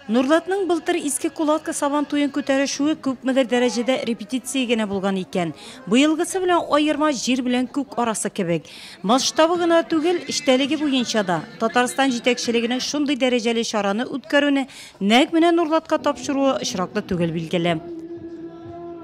Нурлатның былтыр Иске Кулатка Сабан туен күтәрешүе күпмедер дәрәҗәдә репетиция генә булган икән. Быелгысы белән аерма җир белән күк арасы кебек. Масштабы гына түгел, эчтәлеге буенча да. Татарстан җитәкчелегенең шундый дәрәҗәле чараны үткәрүне нәкъ менә Нурлатка тапшыруы очраклы түгел, билгеле.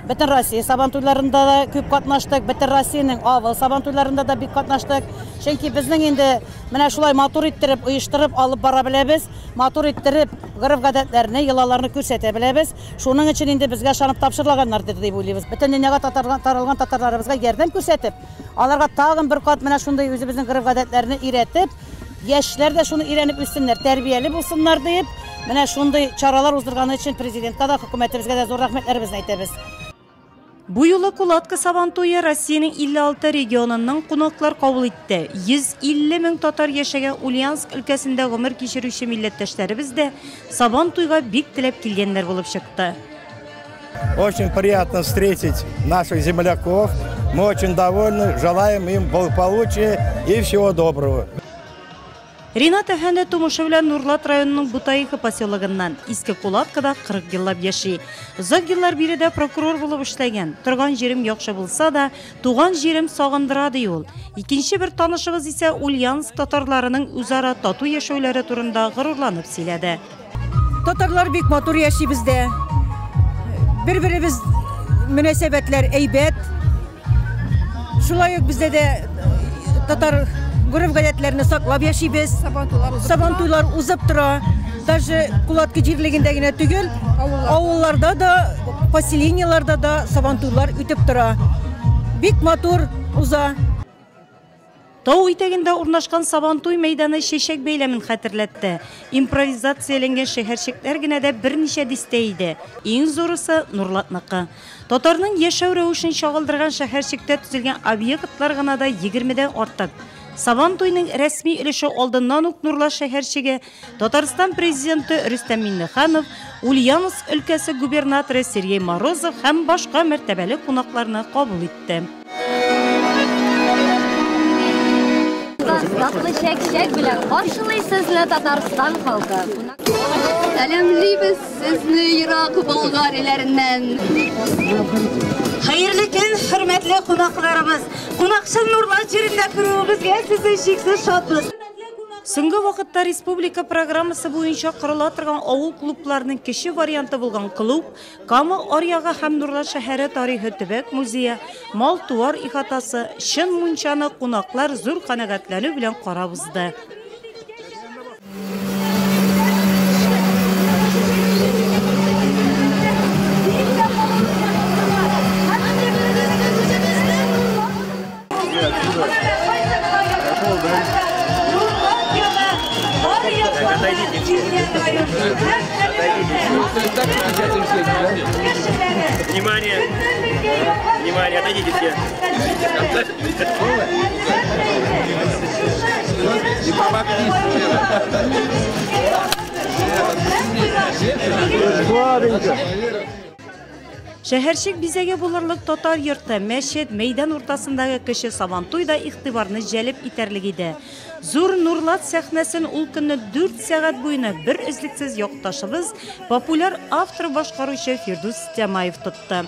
Бөтен Россия Сабан туйларында да күп катнаштык, бөтен Россиянең авыл Сабан туйларында да бик катнаштык. Чөнки безнең инде менә шулай матур иттереп, оештырып алып бара беләбез, матур иттереп гореф-гадәтләрне, йолаларны күрсәтә беләбез. Шуның өчен инде безгә ышанып тапшырлаганнардыр дип уйлыйбыз. Бөтен дөньяга таралган татарларыбызга ярдәм күрсәтеп, аларга тагын бер кат менә шундый үзебезнең гореф-гадәтләрне өйрәтеп, яшьләр дә шуны өйрәнеп үссеннәр, тәрбияле булсыннар диеп, менә шундый чаралар уздырганы өчен президентка да, хөкүмәтебезгә дә зур рәхмәтләребезне әйтәбез. Бу юлы Кулатка Сабан туе Россиянең 56 регионыннан кунаклар кабул итте. 150 мең татар яшәгән Ульяновск өлкәсендә гомер кичерүче милләттәшләребез дә Сабан туйга бик теләп килгәннәр булып чыкты. Очень приятно встретить наших земляков. Мы очень довольны, желаем им благополучия и всего доброго. Ринат әфәнде тумышы белән Нурлат районының Бутаиха поселогыннан, Иске Кулаткада 40 еллап яши. Озак еллар биредә прокурор булып эшләгән. Торган җирем яхшы булса да, туган җирем сагындыра, ди ул. Икенче бер танышыбыз исә Ульяновск татарларының үзара тату яшәүләре турында горурланып сөйләде. Татарлар бик матур яши бездә. Бер-беребез мөнәсәбәтләр әйбәт. Шулай ук бездә дә татар гореф-гадәтләрне саклап яшибез. Сабантуйлар узып тора. Даже Кулатка җирлегендә генә түгел, авылларда да, поселениеларда да сабантуйлар үтеп тора. Бик матур уза. Тау итәгендә урнашкан Сабантуй мәйданы чәчәк бәйләмен хәтерләтте. Импровизацияләнгән шәһәрчекләр генә дә берничә дистә иде. Иң зурысы Нурлатныкы. Татарның яшәү рәвешен чагылдырган шәһәрчектә төзелгән объектлар гына да 20дән артык. Сабантуйның рәсми өлеше алдыннан ук Нурлат шәһәрчеге Татарстан президенты Рөстәм Миңнеханов, Ульяновск өлкәсе губернаторы Сергей Морозов һәм башка мәртәбәле кунакларны кабул итте. Татлы чәк-чәк белән каршылый сезне Татарстан халкы. Сәламлибез сезне ерак Болгар илләреннән. Хәерле көн, хөрмәтле кунакларыбыз. Кунакчыл Нурлат җирендә күрүебезгә сезне чиксез шатбыз. Соңгы вакытта республика программасы буенча корыла торган авыл клубларының кече варианты булган клуб, Кама аръягы һәм Нурлат шәһәре тарихы төбәк музее, мал-туар ихатасы, чын мунчаны кунаклар зур канәгатьләнү белән карап узды. Внимание! Внимание, отойдите все. Шәһәрчек бизәге булырлык татар йорты, мәчет, мәйдан уртасындагы кече Сабантуй да игътибарны җәлеп итәрлек иде. Зур Нурлат сәхнәсен ул көнне 4 сәгать буена бер өзлексез якташыбыз, популяр автор-башкаручы Фирдүс Тямаев тотты.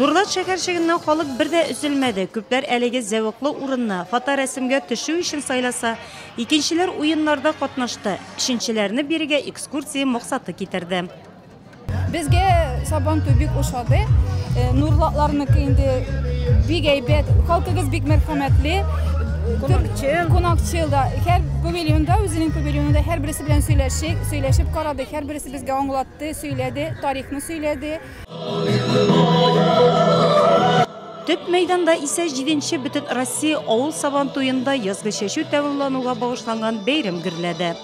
Нурлат шәһәрчегеннән халык бер дә өзелмәде. Күпләр әлеге зәвыклы урынны фоторәсемгә төшү өчен сайласа, икенчеләр уеннарда катнашты. Өченчеләрне бирегә экскурсия максаты китерде. Безгә Сабантуй бик ошады. Нурлатларныкы инде бик әйбәт. Халкыгыз бик мәрхәмәтле. Кунакчыл. Кунакчыл да. Һәр павильонда, үзенең павильонында һәр берсе белән сөйләшеп карады. Һәр берсе безгә аңлатты, сөйләде, тарихны сөйләде. Төп мәйданда исә 7нче бөтен Россия авыл Сабантуенда язгы чәчү тәмамлануга багышланган бәйрәм гөрләде.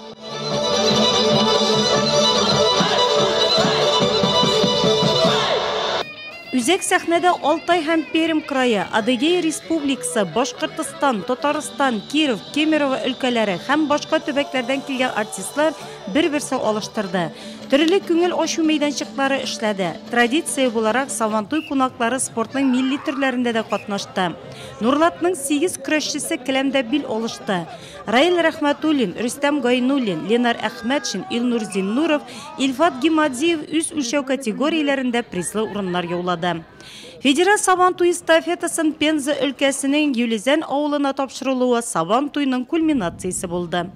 Үзәк сәхнәдә Алтай һәм Пермь крае, Адыгея Республикасы, Башкортстан, Татарстан, Киров, Кемерово өлкәләре һәм башка төбәкләрдән килгән артистлар бер-берсен алыштырды. Төрле күңел ачу мәйданчыклары эшләде. Традиция буларак, Сабантуй кунаклары спортның милли төрләрендә дә катнашты. Нурлатның 8 көрәшчесе келәмдә бил алышты. Раил Рәхмәтуллин, Рөстәм Гайнуллин, Ленар Әхмәтшин, Илнур Зиннуров, Илфат Гимадиев үз үлчәү категорияләрендә призлы урыннар яулады. Федераль Сабантуй эстафетасын Пенза өлкәсенең Юлизән авылына тапшырылуы Сабантуйның кульминациясе булды.